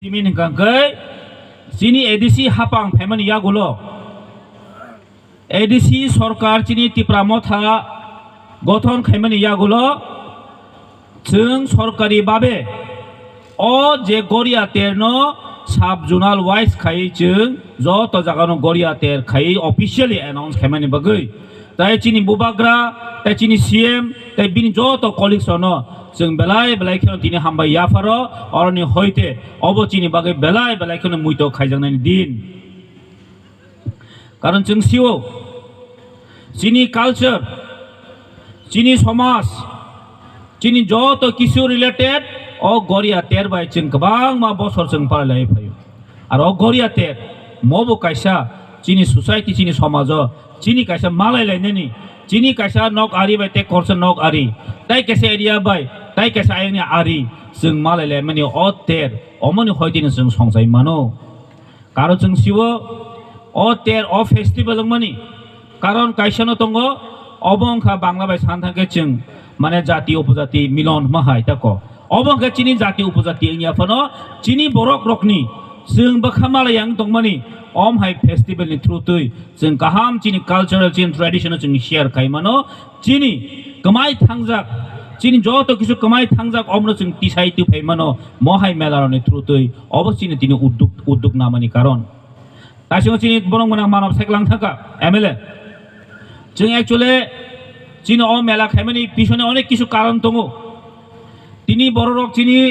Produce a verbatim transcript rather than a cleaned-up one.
Tini hwnkha khe chini A D C hapang phaimani yagulo, A D C sorkar chini Tipra Motha gothon khaimani yagulo, chwng sorkari babe o je Goria terno sub zonal wise khai chwng joto jagano Goria ter khai officially announce khaimani bagwi. Tai chini bubagra, tai chini C M, tai bini joto colleagues rokno chwng belai belai kheno tini hambai yapharo, oroni hoite obo chini bagwi belai belai kheno muito khaijaknani din. Karon chwng sio, chini culture, chini somaj, chini joto kisu related o Goria ter bai chwng kwbangma bosor chwng palai lai phaio. Aro Goria ter mobo kaisa chini society, chini somajo chini kaisa malai lainani, chini kaisa nok ari bai tei korsa nok ari, tai kaisa area bai tai kaisa ayangni ari chwng malai laimani o ter, omoni hoitini chwng songchai mano. Karo chwng siwo o ter o festival wngmani karon kaisano tongo, obo wngkha Bangla bai san thangkhe chwng mane jati upojati milon hwnma hai tako. Obo wngkha chini jati upojati wngya phano chini borok rokni chwng bwkha malai yang tongmani om hai festival ni through twi chwng kaham chini cultural chini tradition no chwng share khai mano. Chini kwmai thangjak, chini joto kisu kwmai thangjak omno chwng tisai twi phai mano, mohai mela rokni through twi obo chini tini udduk, udduk namani karon. Taisingo chini borok mwnang mano seklang thangkha M L A. Chwng actually chini o mela khaimani pisone onek kisu karon tongo. Tini borok rok chini